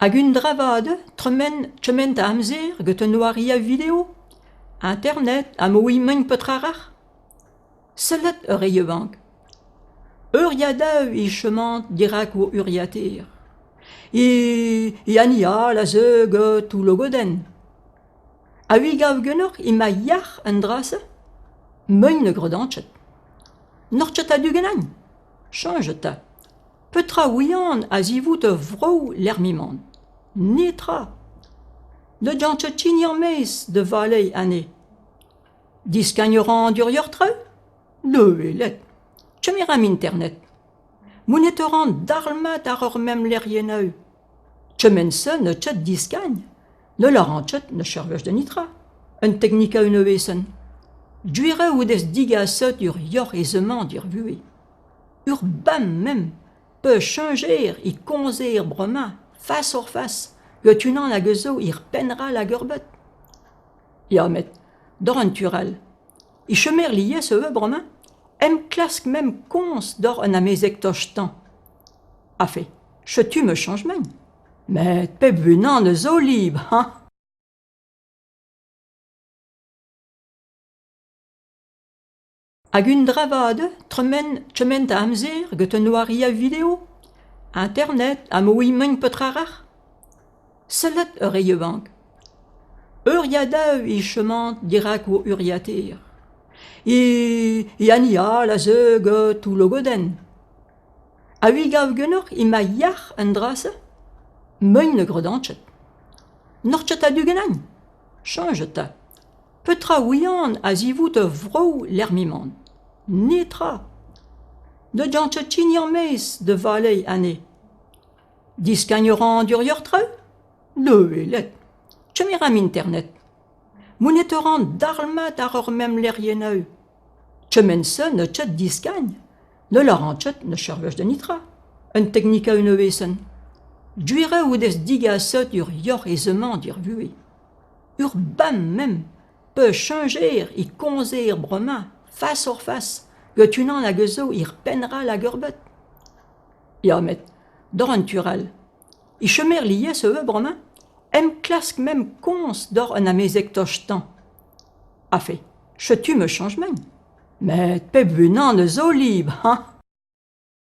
Hag un dra vat eo tremen kement a amzer get un oariañ video, internet ha ma ouiemp petra rac'h ? Sellet ur re yaouank. Euriadañ e chomant dirak o urzhiataer. E hini all a zeu gant o logodenn. Ha c'hwi 'gav ganeoc'h emañ yac'h an dra-se ? Meugn ne gredan ket. N'oc'h ket a-du ganin ? Soñjit 'ta. Petra 'ouian a-zivout ur vro lec'h m'emaon ? Netra. Ne dan ket hini er-maez da vale anezhe. Diskagn a ran ur traoù ? Ne welet. Kemer am internet. Monet a ran dalc'hmat àr ur mem lec'hiennoù. Kement-se n'eo ket diskagn. Ne lâran ket ne servij da netra. Un teknikañ nevezenn. Gwir eo o dez digaset ur yoc'h aezamant d'ur vuhez. Ur bam mem pe cheñcher e komzer bremañ fas-oc'h-fas gant unan hag a zo er penn all ag ur bed. Ya met doc'h an tu all, e chomer lies ivez bremañ enklask mem komz doc'h un amezeg tostañ. Afe, setu ma chañj-mañ. Met pep unan a zo libr, hañ ! Hag un dra vat eo tremen kement a amzer gant un oariañ video, internet ha ma ouiemp petra rac'h ? Sellet ur re yaouank. Euriadañ e chomant dirak o urzhiataer. E hini all a zeu gant o logodenn. Ha c'hwi 'gav ganeoc'h emañ yac'h an dra-se ? Meugn ne gredan ket. N'oc'h ket a-du ganin ? Soñjit 'ta. Petra 'ouian a-zivout ur vro lec'h m'emaon ? Netra. Ne dan ket hini er-maez da vale anezhe. Diskagn a ran ur traoù ? Ne welet. Kemer am internet. Monet a ran dalc'hmat àr ur mem lec'hiennoù. Kement-se n'eo ket diskagn. Ne lâran ket ne servij da netra. Un teknikañ nevezenn. Gwir eo o dez digaset ur yoc'h aezamant d'ur vuhez. Ur bam mem pe cheñcher e komzer bremañ fas-oc'h-fas gant unan hag a zo er penn all ag ur bed. Ya met doc'h an tu all, e chomer lies ivez bremañ enklask mem komz doc'h un amezeg tostañ. Afe, setu ma chañj-mañ. Met pep unan a zo libr, hañ !